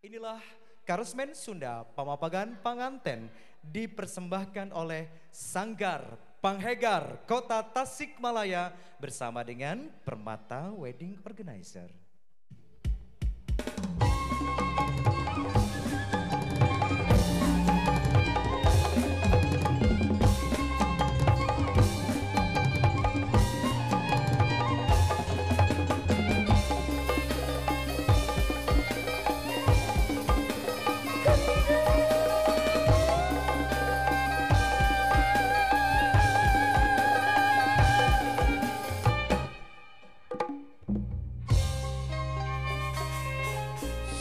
Inilah Karesmen Sunda Pamapagan Panganten dipersembahkan oleh Sanggar Panghegar Kota Tasikmalaya bersama dengan Permata Wedding Organizer.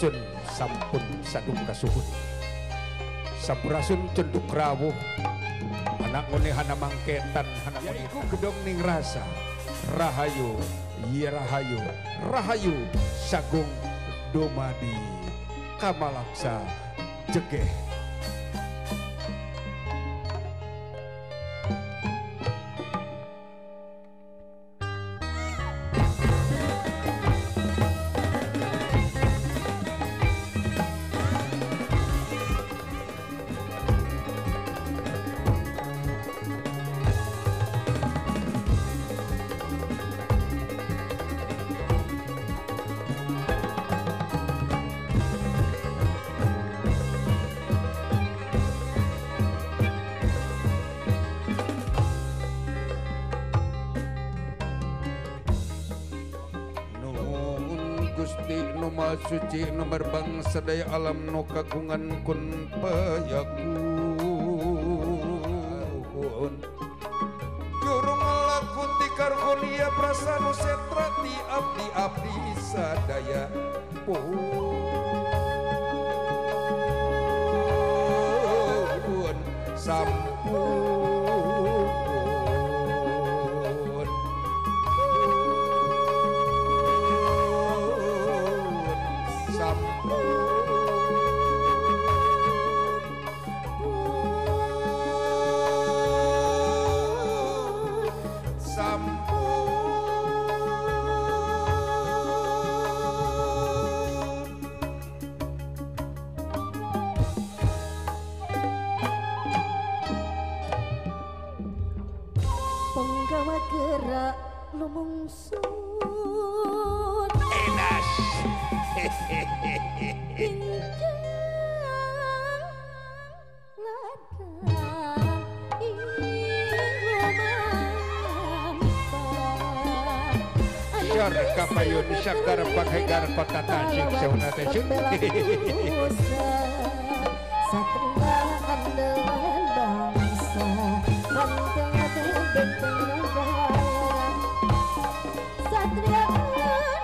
Sun sampun sadung kasuhun sampurasun cenduk rawuh anak ngone hana mangketan hana yaiku gedong ning rasa rahayu ye rahayu rahayu sagung dumadi kamalaksa jegeh. Suci nomor bangsa daya alam no kagungan kun payakun jurung laku tikar konia prasanu setrati abdi abdi sadaya pun sampun. Penggawa gerak lumungsut enas pincang ladang Syar kapayun syakar panghegar kota Tasik seuna teh satria andalan bangsa satria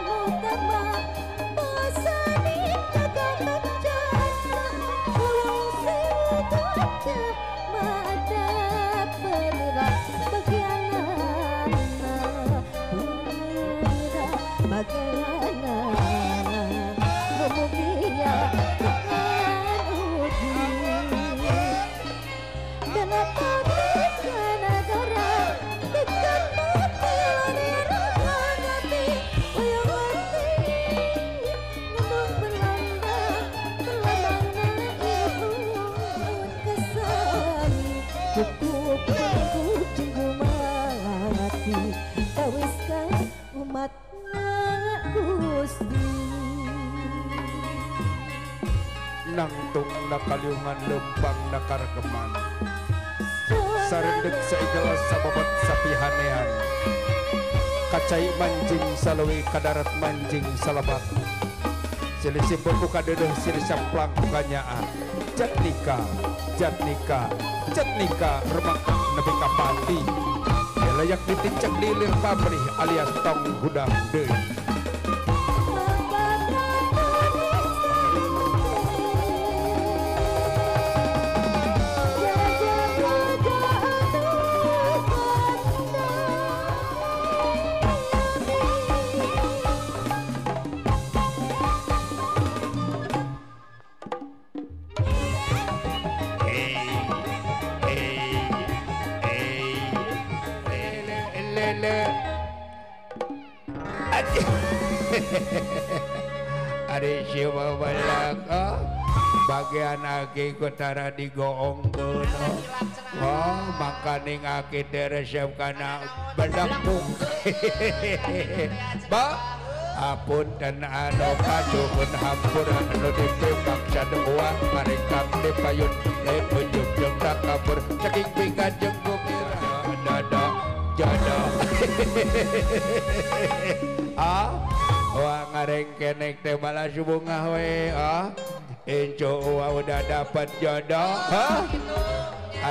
utama basani jaga bencana ulung sewu gajah mada perwira bagianana perwira bagianana rumugia bukan uji dan apa negara ikan mati lari uyawati ngundung Belanda berlambang naik kesan cukup kucing mati kawiskan umat Gusti nangtung nakaliungan lempang nakargeman sarendeg saigala sababot sapihanean kacai manjing salawi kadarat manjing salabak silih simpul ku kadeudeung silih samplang ku kanyaah jatnika jatnika jatnika remak nepi ka pati layak ditincak lilir pabrih alias tong hudang deui. Ari siwa balaka. Bagian aki kutara digoongkeun. Oh, makaning aki teh resep kana bedapung. Ba, apunten anu kacuhun hampura anu dipaksa dua marekam di payun lain ujug jeung takabur saking pikajeng gumira dada jodoh. Ah, wah ngarengkenek teh balas bungah we ah. Incu uwa udah dapat jodoh, hah?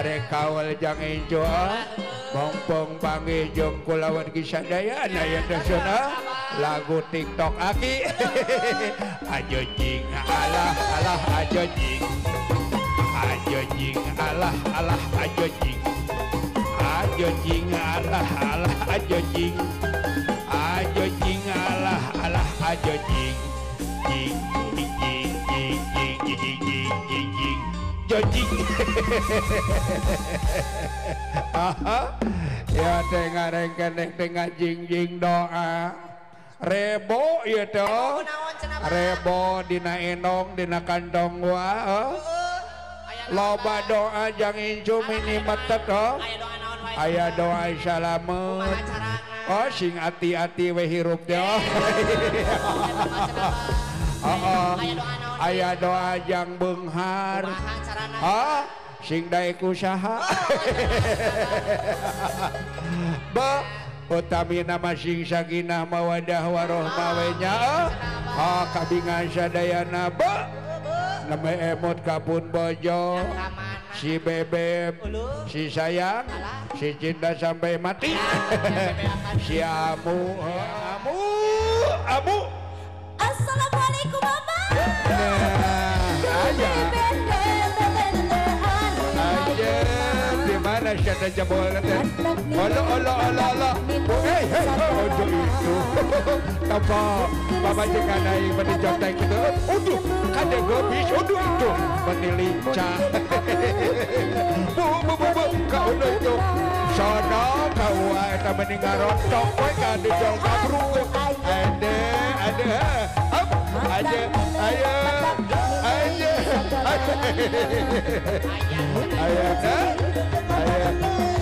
Arek kawal jang incu ah. Mongpong panggih jeung kulawan kisadayana aya teh cenah. Lagu TikTok aki. Ajo jing alah alah ajo jing. Ajo jing alah alah ajo jing. Ajo jing alah alah ajo jing. Ajo jing alah alah ajo jing. Jing jing jing jing jing jing jing jing jojing. Aha, ya teh ngarengkenek teh ngajing-jing doa. Rebo ieu teh. Rebo dina enong dina kantong wa. Loba doa jang incu mini metet oh. Aya doa salamet. Oh sing ati-ati we hirup teh. Oh, aya doa jang beunghar. Ah, sing daek usaha. Ba, utamina mah sing sakinah mawadah warohmah we nya. Ah, kabingan sadayana ba. Name emot kapun bojo. Si bebeb, si sayang, si cinta sampai mati. Si amu, amu, amu. Assalamualaikum Abah. Aja. Aja di mana siapa jebol teh? Olo olo olo olo. Hey hey, ojo itu. Tapa pamajikan aing meni contek gitu. Uduh, kade gobis uduh itu meni lincah. Bu bu bu bu, ka uduh itu. Sono ka ua eta meni ngarontok we ka dijol kabruk. Ade ade up aja ayo aja ayo ayo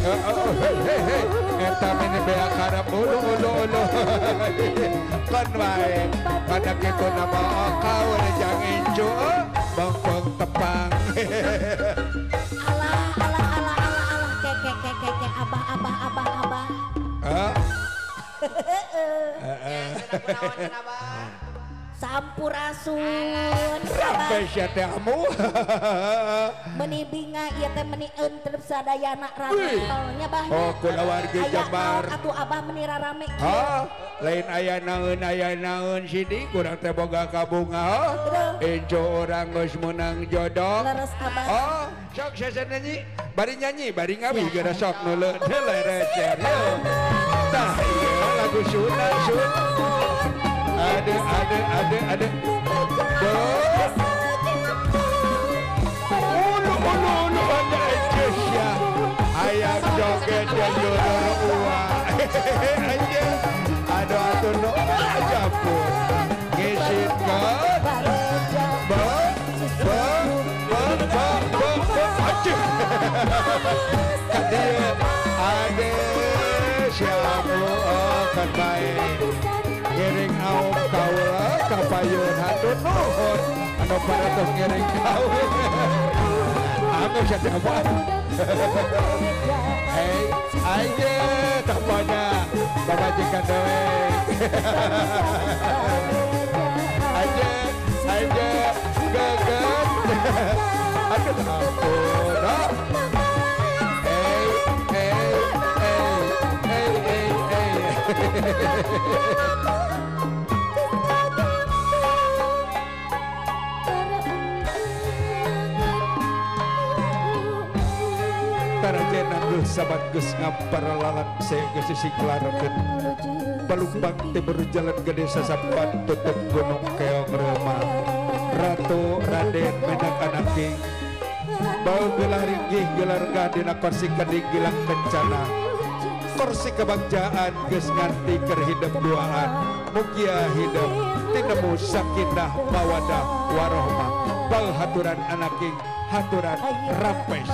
oh hey hey hey eta meni bea karep ulu ulu ulu kan wae kana kitu nama kau jang incu bongkong tepang. Alah alah alah alah alah keke keke keke abah abah abah abah. Sampurasun. Sampai sia teh amu. Meni binga ieu teh meni entrep sadayana rame nya bah. Oh kulawargi Jabar. Atuh abah meni rarame kieu. Hah, lain aya naon sidi kurang teh boga kabunga. Incu urang geus meunang jodoh. Leres abah. Oh, sok sesen nyanyi, bari nyanyi, bari ngawi geura sok nu leurecer. Tah ieu lagu Sunda Sun. Ada ada ada ada. Ulu ulu ulu ada aja ya. Ayam joget dan dulur ua. Aja. Aduh atuh nu aja pun. Ngisin kan. Ba ba ba ba ba ba aja. Kadieu ade siapa kan bae. Ngiring aum kaula kapayun hatur nuhun anu paratos ngiring kawin. Anu sia apa? Hei, aja tapanya pamajikan dewek. Aja, aja geget. Aduh ampun. Hey, hey, hey, hey, hey, hey. Tarajenang sabat geus ngampar lalat geus disiklarkeun. Palumpang teh berjalan gede sasapan tutup gunung keong Roma. Ratu Raden Menak Anaking. Bau gelar ringgih gelar dina kursi kening gilang kencana. Kursi kebagjaan geus nganti keur hidep duaan. Mugia hidep tinemu sakinah mawadah warohmah. Bal haturan anaking haturan rampes.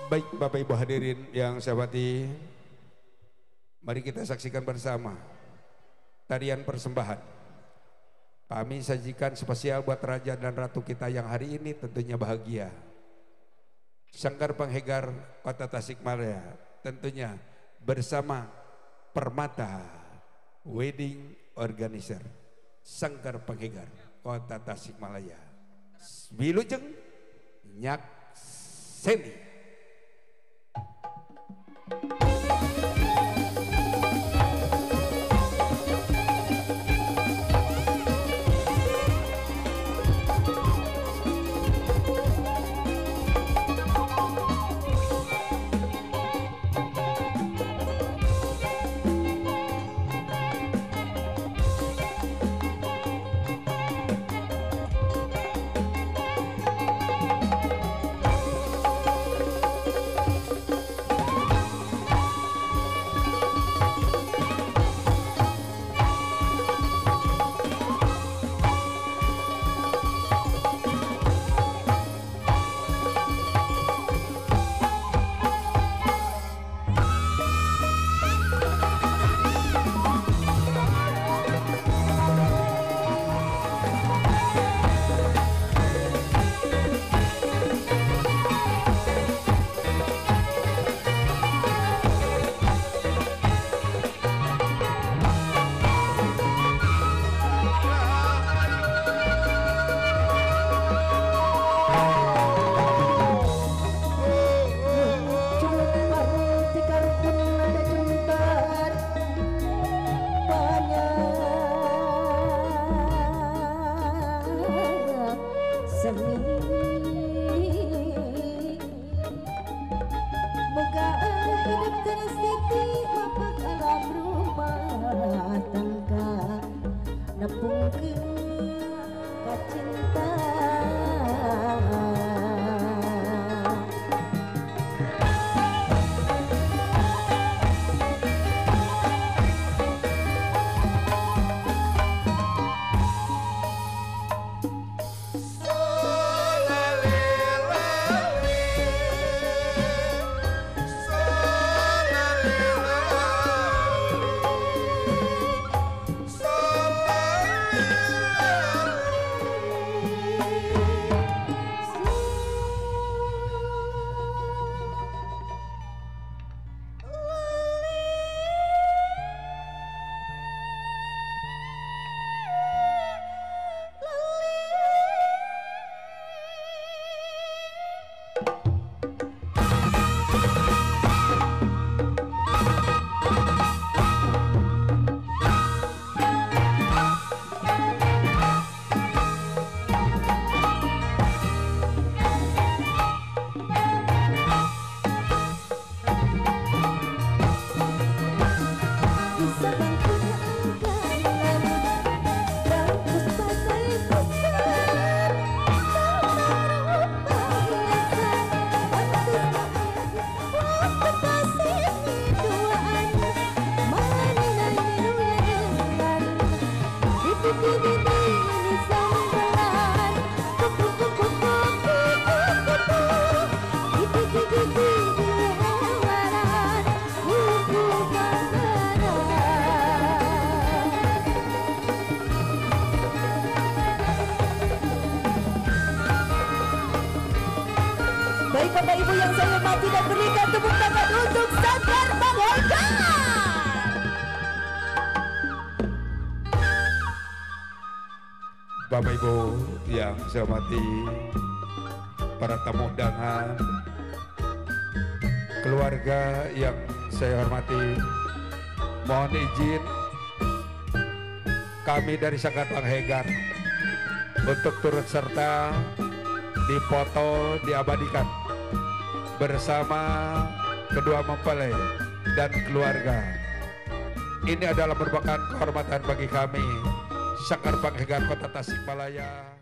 Baik Bapak Ibu hadirin yang saya hormati, mari kita saksikan bersama tarian persembahan. Kami sajikan spesial buat raja dan ratu kita yang hari ini tentunya bahagia. Sanggar Panghegar Kota Tasikmalaya tentunya bersama Permata Wedding Organizer Sanggar Panghegar Kota Tasikmalaya. Wilujeng nyakseni. Bapak Ibu yang saya hormati, dan berikan tepuk tangan untuk Sanggar Panghegar. Bapak Ibu yang saya hormati, para tamu undangan, keluarga yang saya hormati, mohon izin kami dari Sanggar Panghegar untuk turut serta dipoto, diabadikan bersama kedua mempelai dan keluarga. Ini adalah merupakan kehormatan bagi kami, Sanggar Panghegar Kota Tasikmalaya.